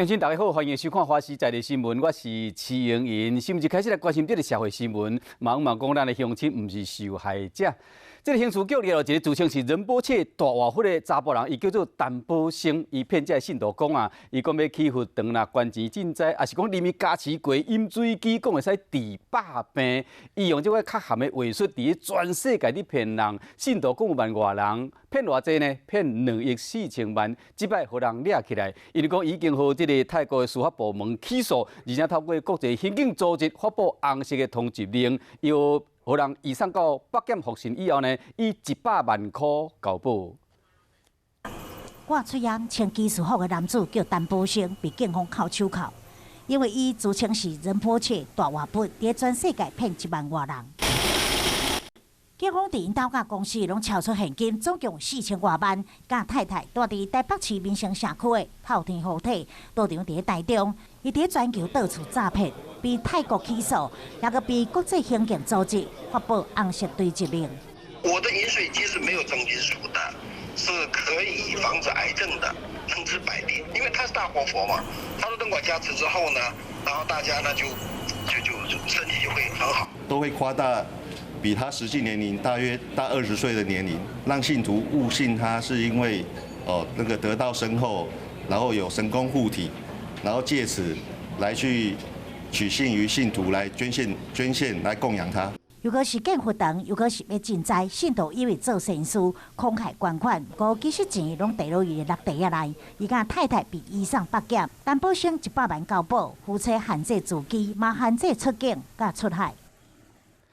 鄉親大家好，歡迎收看《華視在地新聞》，我是徐盈盈。新聞一開始來關心這个社會新聞，嘛嘛講咱的鄉親毋是受害者。這个刑事局掠著一个自稱是仁波切大活佛的查埔人，伊叫做陳寶生，伊騙這个信徒講啊，伊講欲去佛堂啦，捐錢賑災，抑是講啉伊加持過飲水機，講會使治百病。伊用這個較含的話術，佇全世界咧騙人，信徒講有萬外人，騙偌濟呢？騙2億4千萬，這擺予人掠起來。因為講已經予這个泰國的司法部門起訴，而且透過國際刑警組織發布紅色的通緝令，予人移送到北檢服刑以後呢，以100萬箍交保。掛喙罨穿居士服的男子叫陳寶生，被警方銬手銬，因為伊自稱是仁波切大活佛，佇全世界騙1萬外人。警方佇𪜶兜佮公司攏抄出現金，總共4千外萬，佮太太蹛佇台北市民生社區的透天予體，賭場佇台中，伊佇全球到處詐騙，被泰國起訴，也閣被國際刑警組織發布紅色追緝令。我的飲水機是沒有重金屬的，是可以防止癌症的，能治百病。因為他是大活佛嘛，他說等我加持之後呢，然後大家呢就身體就會很好。都會誇大比他實際年齡大約大20歲的年齡，讓信徒誤信他是因為哦那個得道身後，然後有神功護體，然後借此來去取信於信徒來捐獻捐獻來供養他。又閣是建佛堂，又閣是欲賑災，信徒以為做善事，慷慨捐款，不過其實錢攏提落伊的落袋仔內。伊佮太太被移送北檢，陳寶生100萬交保，夫妻限制住居，嘛限制出境佮出海。